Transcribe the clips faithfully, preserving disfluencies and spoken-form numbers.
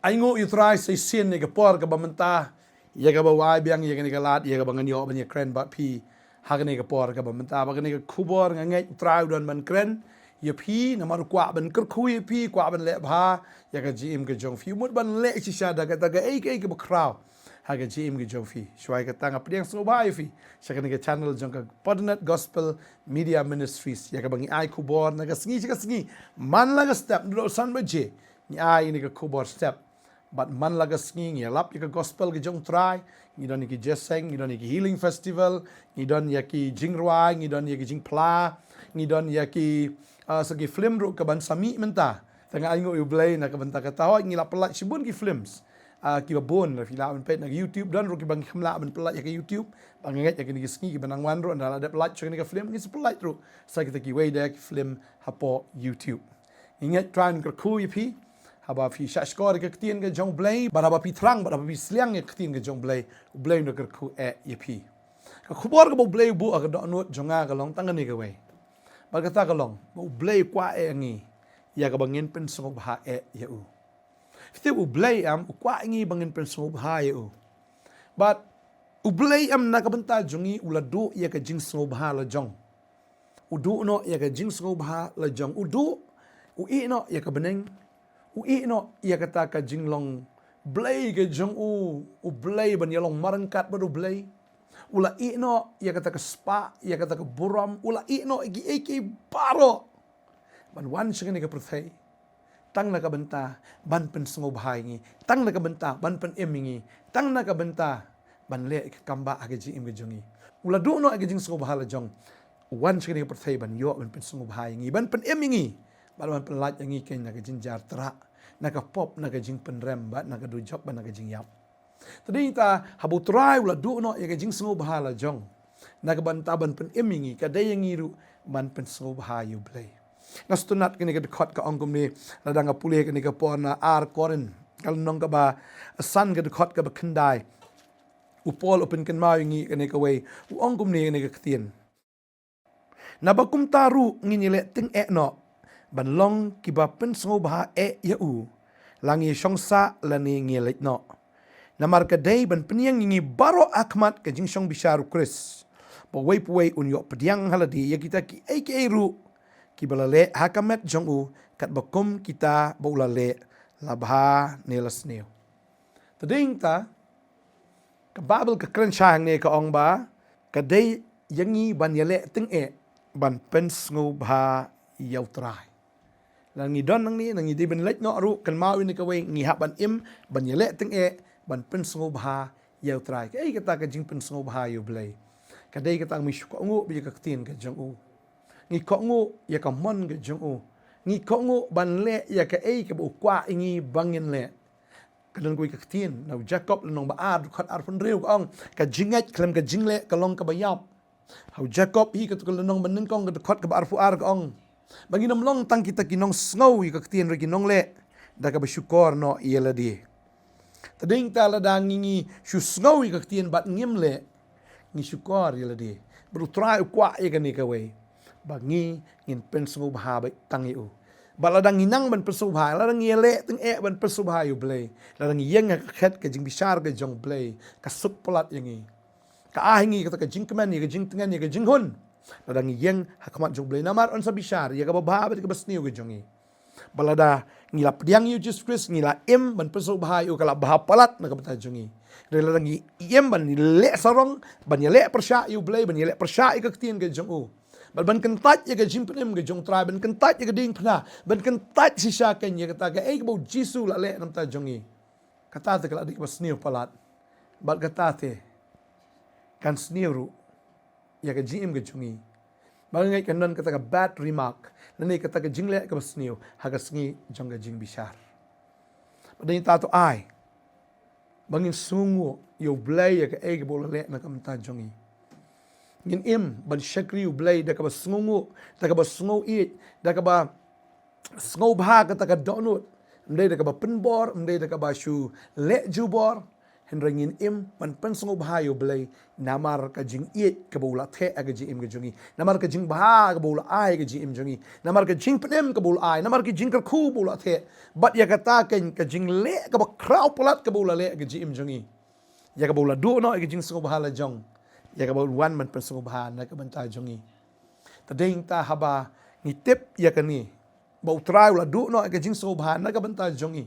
Ai nguh ïa u Trai sa shisien ïa ka por kaba mynta, ïa kaba wai biang ïa kane ka lad, ïa kaba ngan ïoh ban ïakren bad phi ha kane ka por kaba mynta. Bad kane ka khubor nga ngeit u Trai u don ban kren ïa phi, namar u kwah ban kyrkhu ïa phi, kwah ban leh bha ïa ka jingim ka jong phi. U mut ban leh shisha da kata kaei kaei kaba khraw ha ka jingim ka jong phi. Shuwa kata nga pdiang sngewbha ïa phi sha kane ka channel jong ka Paternet Gospel Media Ministries, ïa kaba ngi ai khubor na ka sngi sha ka sngi, man la ka step, naduh san baje ngi ai ïa kane ka khubor step. Bad man la ka sngi ngi ïalap ïa ka gospel ka jong u Trai. Ngi don ïa ki jeseng, ngi don ïa ki healing festival, ngi don ïa ki jingrwai, ngi don ïa ki jingphla, ngi don ïa ki, ah, sa ki film ruh kaban sa mih mynta. Te nga ai nguh ïa u Blei na ka bynta kata, hooid ngi la pyllait shibun ki films, ah, kiba bun, phi lah ban peit na ka YouTube, don ruh kiba ngim lah ban pyllait ha ka YouTube. Ba nga ngeit ha kine ki sngi kiba nang wan ruh, ynda la dep lait shuh kane ka film, ngin sa pyllait ruh sa kita kiwei de ki film hapoh YouTube. Ngi ngeit u Trai un kyrkhu ïa phi haba phi shah shkor ïa ka ktien ka jong u Blei, bad haba phi thrang, bad haba phi sliang ïa ka ktien ka jong u Blei, u Blei un kyrkhu eh ïa phi. Ka khubor kaba u Blei u buh ha ka dohnud jong nga ka long tang kane kawei. Bad kata ka long ba u Blei u kwah eh ïa ngi, ïa kaba ngin pynsngewbha eh ïa u. Phi tip, u Blei em u kwah ïa ngi ba ngin pynsngewbha ïa u. Bad u Blei em na ka bynta jong ngi u la duh ïa ka jingsngewbha la jong. U duh noh ïa ka jingsngewbha la jong. U duh, u ïeh noh ïa ka bneng. U ïeh noh ïa kata ka jinglong Blei ka jong u, u Blei ban ïalong marryngkat bad u Blei. U la ïeh noh ïa kata ka spah, ïa kata ka burom, u la ïeh noh ïa kiei kiei baroh ban wan sha kane ka pyrthei. Tang na ka bynta ban pynsngewbha ïa ngi, tang na ka bynta ban pynim ïa ngi, tang na ka bynta ban leh ïa ka kam bah ha ka jingim ka jong ngi. U la duh noh ïa ka jingsngewbha la jong, u wan sha kane ka pyrthei ban ïoh ban pynsngewbha ïa ngi, ban pynim ïa ngi, bad ban pynlait ïa ngi keiñ na ka jingjynjar trah, na ka pop, na ka jingpynrem, bad na ka dujok, bad na ka jingïap. Te dei ta haba u Trai u la duh noh ïa ka jingsngewbha la jong, na ka bynta ban pynim ïa ngi, ka dei ïa ngi ruh ban pynsngewbha ïa u Blei. Nga sngewtynnat kane ka dkhot ka ong kumne, lada nga pule kane ka por na ar Korinth, ka lynnong kaba san, ka dkhot kaba khyndai. U Paul u pynkynmaw ïa ngi kane kawei, u ong kumne kane ka ktien. Naba kumta ruh ngin ïaleh tyngeh noh ban long kiba pynsngewbha eh ïa u, la ngi shong sah lane ngi leit noh. Namar ka dei ban pynïeng ïa ngi baroh ha khmat ka jingshong bishar u Khrist, ba uwei pa uwei un ïoh pdiang ha lade ïa kita kiei kiei ruh kiba la leh ha ka met jong u, katba kum kita ba u la leh, la bha ne la sniew. Te dei ta ka Baibl ka kren shai hangne, ka ong ba ka dei ïa ngi ban ïaleh tyngeh ban pynsngewbha ïa u Trai. Lada ngi don nangne, lada ngi dei ban leit noh ruh, kynmaw ïa kane kawei, ngi hap ban im ban ïaleh tyngeh ban pynsngewbha ïa u Trai. Kaei kata ka jingpynsngewbha ïa u Blei? Ka dei kata ngi shu kohnguh beit ïa ka ktien ka jong u. Ngi kohnguh ïa ka mon ka jong u. Ngi kohnguh ban leh ïa kaei kaba u kwah ïa ngi ba ngin leh. Ka don kawei ka ktien na u Jakob lynnong ba ar, dkhot arphew hynriew, ka ong, ka jingngeit khlem ka jingleh ka long kaba ïap. Ha u Jakob hi, kato ka lynnong banyngkong, ka dkhot kaba arphew ar, ka ong ba ngin ym long tang kita ki nongsngew ïa ka ktien, hynrei ki nongleh da kaba shukor noh ïa lade. Te dei ta lada ngi, ngi shu sngew ïa ka ktien bad ngim leh, ngi shukor ïa lade. Bad u Trai u kwah ïa kane kawei, ba ngi ngin pynsngewbha beit tang ïa u. Bad lada ngi nang ban pynsngewbha, lada ngi ïaleh tyngeh ban pynsngewbha ïa u Blei, lada ngi ïeng ha ka khet ka jingbishar ka jong u Blei, ka suk palat ïa ngi. Ka ai ïa ngi kata ka jingkmen, ïa ka jingtngen, ïa ka jinghun lada ngi ïeng ha khmat jong u Blei, namar un sa bishar ïa kaba bha bad kaba sniew ka jong ngi. Bad lada ngi la pdiang ïa u Jisu Khrist, ngi la im ban pynsngewbha ïa u, ka la bha palat na ka bynta jong ngi. Hynrei lada ngi im ban leh sarong, ban ïaleh pyrshah ïa u Blei, ban ïaleh pyrshah ïa ka ktien ka jong u, bad ban kyntait ïa ka jingpynim ka jong u Trai, ban kyntait ïa ka diengphna, ban kyntait shisha keiñ ïa kata kaei kaba u Jisu u la leh na ka bynta jong ngi, kata te ka la dei kaba sniew palat. Bad kata te kan sniew ruh ïa ka jingim ka jong ngi. Ba nga ngeit kan don kata ka bad remark lane kata ka jingleh kaba sniew ha ka sngi jong ka jingbishar. Bad ngi ta to ai ba ngin sngewnguh ïa u Blei ïa kaei kaba u la leh na ka bynta jong ngi. Ngin im ban shakri u Blei da kaba sngewnguh, da kaba sngewieit, da kaba sngewbha kata ka dohnud. Ym dei da kaba pynbor, ym dei da kaba shu leh jubor, Hynrei ngin im ban pynsngewbha ïa U Blei namar ka jingïeit kaba u la theh ha ka jingim ka jong ngi, namar ka jingbha kaba u la ai ha ka jingim jong ngi, namar ka jingpynim kaba u la ai, namar ka jingkyrkhu ba u la theh. Bad ïa kata keiñ ka jingleh kaba khraw palat kaba u la leh ha ka jingim jong ngi, ïa kaba u la duh noh ïa ka jingsngewbha la jong, ïa kaba u wan ban pynsngewbha na ka bynta jong ngi. Te dei nangta haba ngi tip ïa kane, ba U Trai u la duh noh ïa ka jingsngewbha na ka bynta jong ngi,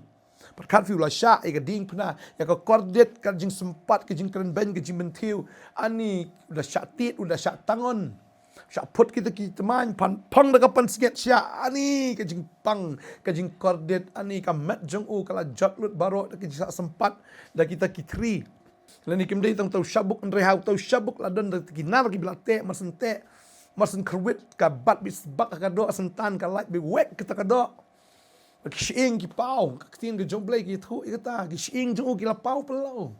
pyrkhat phi, u la shah ïa ka diengphna, ïa ka kordit, ka jingsympat, ka jingkren beiñ, ka jingmynthiew. Ani u da shah tied, u da shah tangon, shah put kita ki tymmen, pan phong da ka pansngiat shah. Ani ka jingpang, ka jingkordit, ani ka met jong u ka la jot lut baroh da ka jingshah sympat da kita ki thri. Lane kim dei tang uta u shabuk, hynrei ha uta u shabuk la don da ki nar kiba la teh, mar shen teh, mar shen kyrwit, ka bat bit sbak ha ka doh, shen tan ka lait bit wek kita ka doh. Ki shyieng ki paw, ka ktien ka jong U Blei ki ïathuh ïa kata, ki shyieng jong u ki la paw pynlong.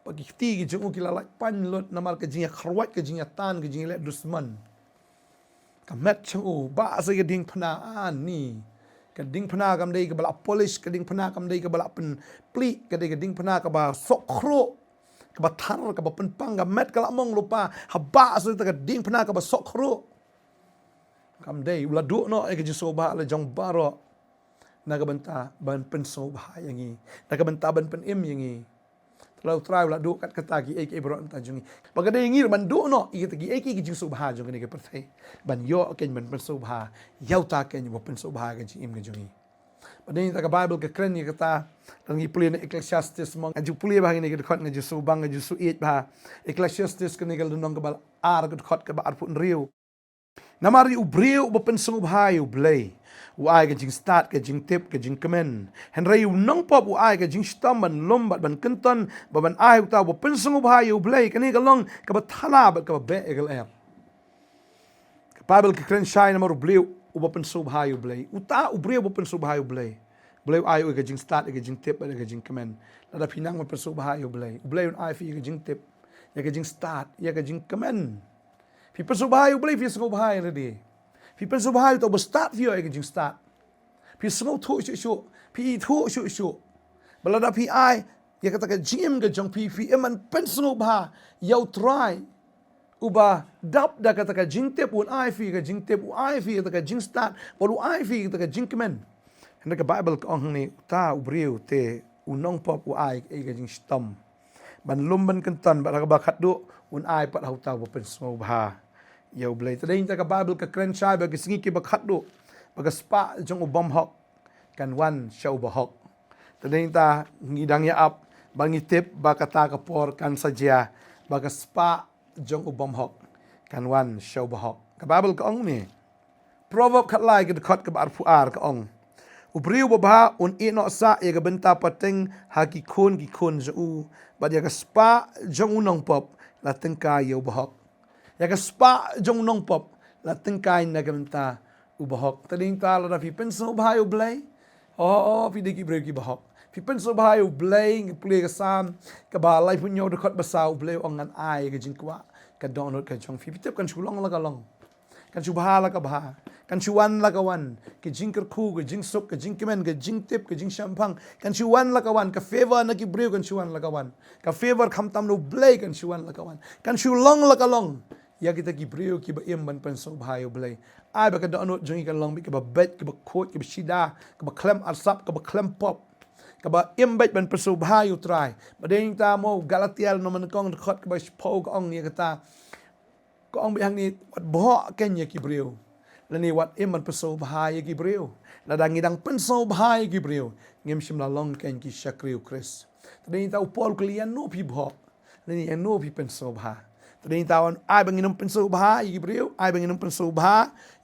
Bad ki kti ki jong u ki la lait paiñ lut namar ka jingïakyrwat, ka jingïatan, ka jingïaleh dusmon. Ka met jong u, bah sa ïa ka diengphna, ani. Ka diengphna kam dei kaba la polish, ka diengphna kam dei kaba la pynplieh, ka dei ka diengphna kaba sohkhruh, kaba thar, kaba pynpang, ka met ka la mong lypa, haba sa ïa ka diengphna kaba sohkhruh. Kam dei, u la duh noh ïa ka jingsngewbha la jong baroh na ka bynta ban pynsngewbha ïa ngi, na ka bynta ban pynim ïa ngi. Te la U Trai u la duh kat kata kiei kiei baroh na ka bynta jong ngi. Ba ka dei ngi ruh ban duh noh ïa kita kiei kiei ki jingsngewbha jong kane ka pyrthei, ban ïoh keiñ ban pynsngewbha ïa uta keiñ uba pynsngewbha ïa ka jingim ka jong ngi. Ba dei nangta ka Baibl ka kren ïa kata, lada ngi pule na Ecclesiastes mo, nga ju pule bha ha kane ka dkhot, nga ju sngewbang, nga ju sngewïeit bha. Ecclesiastes kane ka lynnong kaba ar, ka dkhot kaba arphew hynriew. Namar ïa u briew uba pynsngewbha ïa U Blei, u ai ka jingstad, ka jingtip, ka jingkmen. Hynrei ïa u nongpop u ai ka jingshitom ban lum bad ban kynton, bad ban ai uta uba pynsngewbha ïa U Blei. Kane ka long kaba thala bad kaba beh ïa ka lyer. Ka Baibl ka kren shai namar u briew uba pynsngewbha ïa U Blei. Uta u briew uba pynsngewbha ïa U Blei, U Blei u ai ïa u ka jingstad, ïa ka jingtip bad ïa ka jingkmen. Lada phi nang ban pynsngewbha ïa U Blei, U Blei un ai ïa phi ïa ka jingtip, ïa ka jingstad, ïa ka jingkmen. Phi pynsngewbha ïa U Blei, phi sngewbha ïa lade. Phi pynsngewbha ïa uta uba stad, phi ïoh ïa ka jingstad. Phi sngewthuh shuh shuh, phi ithuh shuh shuh. Ba lada phi ai ïa kata ka jingim ka jong phi, phi im ban pynsngewbha ïa U Trai uba dap da kata ka jingtip, un ai phi ka jingtip, u ai phi kata ka jingstad, bad u ai phi kata ka jingkmen. Hynrei ka Baibl ka ong hangne, uta u briew te u nongpop u ai ïa ka jingshitom ban lum ban kynton, bad ha kaba khatduh un ai pat ha uta uba pynsngewbha ïa U Blei. Te dei nangta ka Baibl ka kren shai ba ki sngi kiba khatduh, ba ka spah jong u bymhok kan wan sha u bahok. Te dei nangta ngi dang ïa ap ba ngi tip ba kata ka por kan sa jia, ba ka spah jong u bymhok kan wan sha u bahok. Ka Baibl ka ong ne, Proverb khatlai ka dkhot kaba arphew ar ka ong, u briew babha un ïehnoh sah ïa ka bynta pateng ha ki khun ki khun jong u, bad ïa ka spah jong u nongpop la tyngkai ïa u bahok. Ïa ka spah jong u nongpop la tyngkai na ka bynta u bahok. Te dei nangta lada phi pynsngewbha ïa U Blei, oh, oh, phi dei ki briew ki bahok. Phi pynsngewbha ïa U Blei, ngi pule ka Salm kaba laiphew hynñiew dkhot ba saw, U Blei u ong, ngan ai ka jingkwah ka dohnud ka jong phi. Phi tip kan shu long la ka long, kan shu bha la ka bha, kan shu wan la ka wan. Ka jingkyrkhu, ka jingsuk, ka jingkmen, ka jingtip, ka jingshemphang kan shu wan la ka wan. Ka favor na ki briew kan shu wan la ka wan. Ka favor khamtam na U Blei kan shu wan la ka wan, kan shu long la ka long ïa kita ki briew kiba im ban pynsngewbha ïa U Blei. Ai ba ka dohnud jong ngi kan long beit kaba beit, kaba khuid, kaba shida, kaba khlem arsap, kaba khlem pop, kaba im beit ban pynsngewbha ïa U Trai. Ba dei nangta mo, Galatia lynnong ba nyngkong dkhot kaba shiphew ka ong ïa kata, ka ong beit hangne, wat bhoh keiñ ïa ki briew, lane wat im ban pynsngewbha ïa ki briew. Lada ngi dang pynsngewbha ïa ki briew, ngim shym la long keiñ ki shakri U Khrist. Te dei nangta u Paul u kylli, ïano phi bhoh, lane ïano phi pynsngewbha? Te dei nangta, ai ba ngin ym pynsngewbha ïa ki briew, ai ba ngin ym pynsngewbha,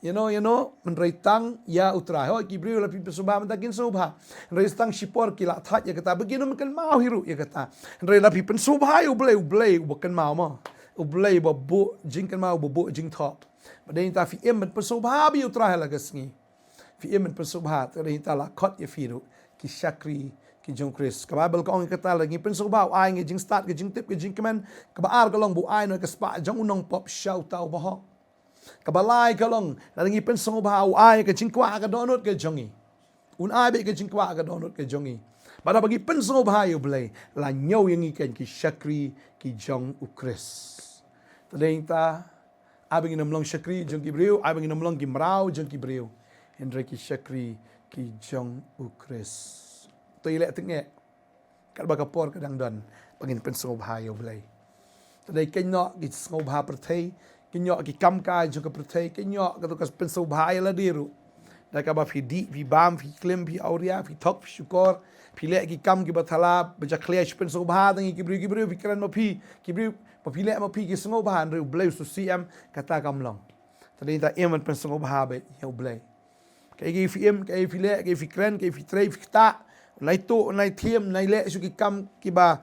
ïano, ïano, hynrei tang ïa U Trai. Hooid, ki briew lada phi pynsngewbha mynta kin sngewbha, hynrei tang shipor ki la thait ïa kata, ba kin ym kynmaw hi ruh ïa kata. Hynrei lada phi pynsngewbha ïa U Blei, U Blei uba kynmaw mo, U Blei uba buh jingkynmaw, uba buh jingthoh. Ba dei nangta phi im ban pynsngewbha beit ïa U Trai ha la ka sngi. Phi im ban pynsngewbha, te dei nangta la khot ïa phi ruh ki shakri ki jong U Khrist. Ka Baibl ka ong ïa kata, lada ngi pynsngewbha, u ai ngi jingstad, ka jingtip, ka jingkmen. Kaba ar ka long ba u ai noh ka spah jong u nongpop sha uta u bahok. Kaba lai ka long, lada ngi pynsngewbha, u ai ka jingkwah ka dohnud ka jong ngi. Un ai beit ka jingkwah ka dohnud ka jong ngi. Bad haba ngi pynsngewbha ïa U Blei, la ñiew ïa ngi kein ki shakri ki jong U Khrist. Te dei ta, ai ba ngin ym long shakri jong ki briew, ai ba ngin ym long ki mraw jong ki briew, hynrei ki shakri ki jong U Khrist. To ïaleh tyngeh katba ka por ka dang don ba ngin pynsngewbha ïa U Blei. Te dei kein noh ki sngewbha pyrthei, kein noh ki kam kai jong ka pyrthei, kein noh kato ka pynsngewbha ïa lade ruh. Da kaba phi dih, phi bam, phi klim, phi awria, phi thok, phi shukor, phi leh ki kam kiba thala, ba jakhlia shu pynsngewbha tang ïa ki briew, ki briew phi kren ma phi, ki briew ba phi leh ma phi ki sngewbha, hynrei U Blei u sngewsih em, kata kam long. Te dei ta im ban pynsngewbha beit ïa U Blei. Kaei kaei phi im, kaei phi leh, kaei phi kren, kaei phi trei, phi ktah, un nai tuh, un nai thiem, un nai leh shuh ki kam kiba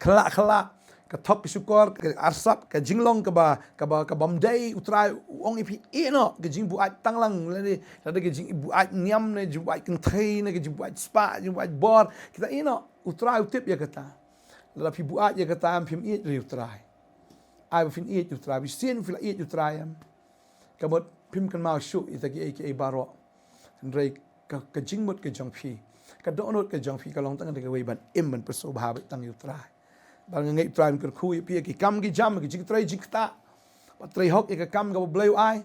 khlak khlak, ka thok ka shukor, ka arsap, ka jinglong kaba, kaba, ka bym dei, U Trai u ong ïa phi ïeh noh, ka jingbuaid tang lang, lane, lane ka jingbuaid niam ne, jingbuaid kynthei ne, ka jingbuaid spah, jingbuaid bor, kita ïeh noh, U Trai u tip ïa kata. Lada phi buaid ïa kata, phim ïeit ïa U Trai. Ai ba phin ïeit ïa U Trai, phi sien phi la ïeit ïa U Trai em. Ka mut phim kynmaw shuh ïa kita kiei kiei baroh. Hynrei ka, ka jingmut ka jong phi, ka dohnud ka jong phi ka long tang da kawei ban im ban pynsngewbha beit tang ïa U Trai. Bad nga ngeit U Trai un kyrkhu ïa phi ïa ki kam ki jam, ki jingtrei jingktah. Bad trei hok ïa ka kam kaba U Blei u ai.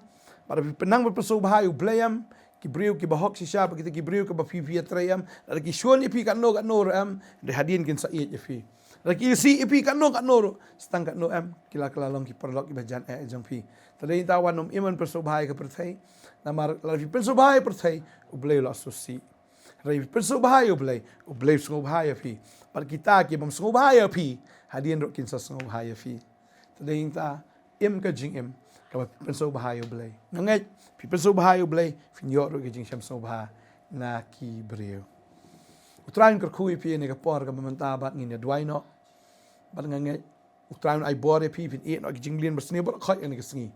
Bad phi pynang ban pynsngewbha ïa U Blei em, ki briew kiba hok shisha, bad kita ki briew kaba phi phi ïatrei em, lada ki shun ïa phi katno katno ruh em, hynrei hadien kin sa ïeit ïa phi. Lada ki isih ïa phi katno katno ruh, sa tang katno em, ki la kylla long ki paralok kiba jan eh jong phi. Te dei ta wat nym im ban pynsngewbha ïa ka pyrthei. Namar lada phi pynsngewbha ïa ka pyrthei, U Blei u la sngewsih. Hynrei phi pynsngewbha ïa U Blei, U Blei u sngewbha ïa phi. Bad kita ki bym sngewbha ïa phi, hadien ruh kin sa sngewbha ïa phi. Te dei ta, im ka jingim kaba phi pynsngewbha ïa U Blei. Nga ngeit phi pynsngewbha ïa U Blei, phin ïoh ruh ka jingshem sngewbha na ki briew. U Trai un kyrkhu ïa phi ïa kane ka por kaba mynta bad ngin ïa duwai noh. Bad nga ngeit U Trai un ai bor ïa phi, phin ïeh noh ki jingleh basniew baroh khoit ïa kane ka sngi.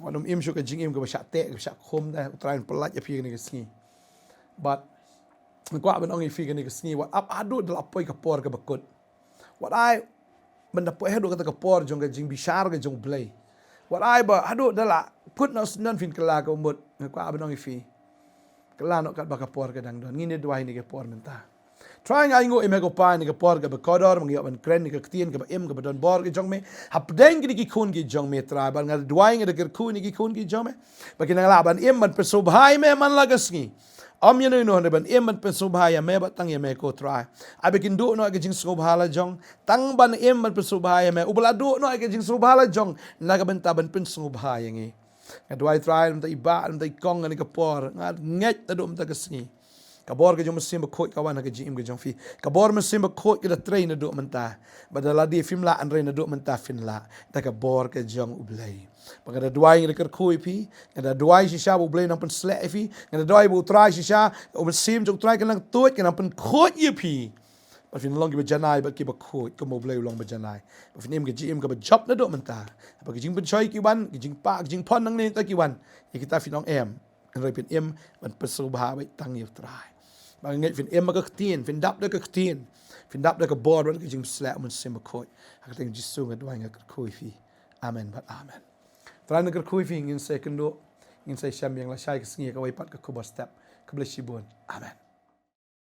Wat nym im shuh ka jingim kaba shah teh, kaba shah khum te, U Trai un pyllait ïa phi ïa kane ka sngi. Bad nga kwah ban ong ïa phi ïa kane ka sngi, wat ap haduh da la poi ka por kaba kut. Wat ai ban da poi haduh kata ka por jong ka jingbishar ka jong U Blei. Wat ai ba haduh da la kut noh shen phin kylla, ka mut nga kwah ban ong ïa phi, kylla noh katba ka por ka dang don. Ngin ïa duwai ïa kane ka por mynta. Trai, nga ainguh ïa me ko Pa ïa kane ka por kaba kordor, ba ngi ïoh ban kren ïa ka ktien kaba im kaba don bor ka jong me hapdeng kine ki khun ki jong me Trai. Bad nga duwai, nga da kyrkhu ïa kine ki khun ki jong me ba kin nang lah ban im ban pynsngewbha ïa me man la ka sngi. Ym ïa no ïa no hynrei ban im ban pynsngewbha ïa me bad tang ïa me ko Trai. Ai ba kin duh noh ïa ka jingsngewbha la jong, tang ban im ban pynsngewbha ïa me uba la duh noh ïa ka jingsngewbha la jong na ka bynta ban pynsngewbha ïa ngi. Nga duwai Trai, na ka bynta i Bah, na ka bynta i Kong ïa kane ka por. Nga ngeit naduh mynta ka sngi ka bor ka jong U Mynsiem Bakhuid ka wan ha ka jingim ka jong phi. Ka bor U Mynsiem Bakhuid ka da trei naduh mynta. Bad da lade phim lah hynrei naduh mynta phin lah da ka bor ka jong U Blei. Bad nga da duwai, nga da kyrkhu ïa phi. Nga da duwai shisha ba U Blei un nang pynshlur ïa phi. Nga da duwai ba U Trai shisha, U Mynsiem jong U Trai kan nang tuid, kan nang pynkhuid ïa phi. Bad phin long kiba janai bad kiba khuid kum U Blei u long ba janai. Bad phin im ka jingim kaba jop naduh mynta. Bad ka jingpynshoi ki wan, ka jingpah, ka jingpon nangne te ki wan, ïa kita phin ong em. Hynrei phin im ban pynsngewbha beit tang ïa U Trai. Bad nga ngeit phin im ha ka ktien, phin dap da ka ktien, phin dap da ka bor bad ka jingpynsleh U Mynsiem Bakhuid. Ha ka kyrteng Jisu nga duwai, nga kyrkhu ïa phi. Amen bad amen. Trai un kyrkhu ïa phi. Ngin sa ïakynduh, ngin sa ïashem ïa nga lashai ka sngi ha kawei pat ka khubor step. Khublei shibun. Amen.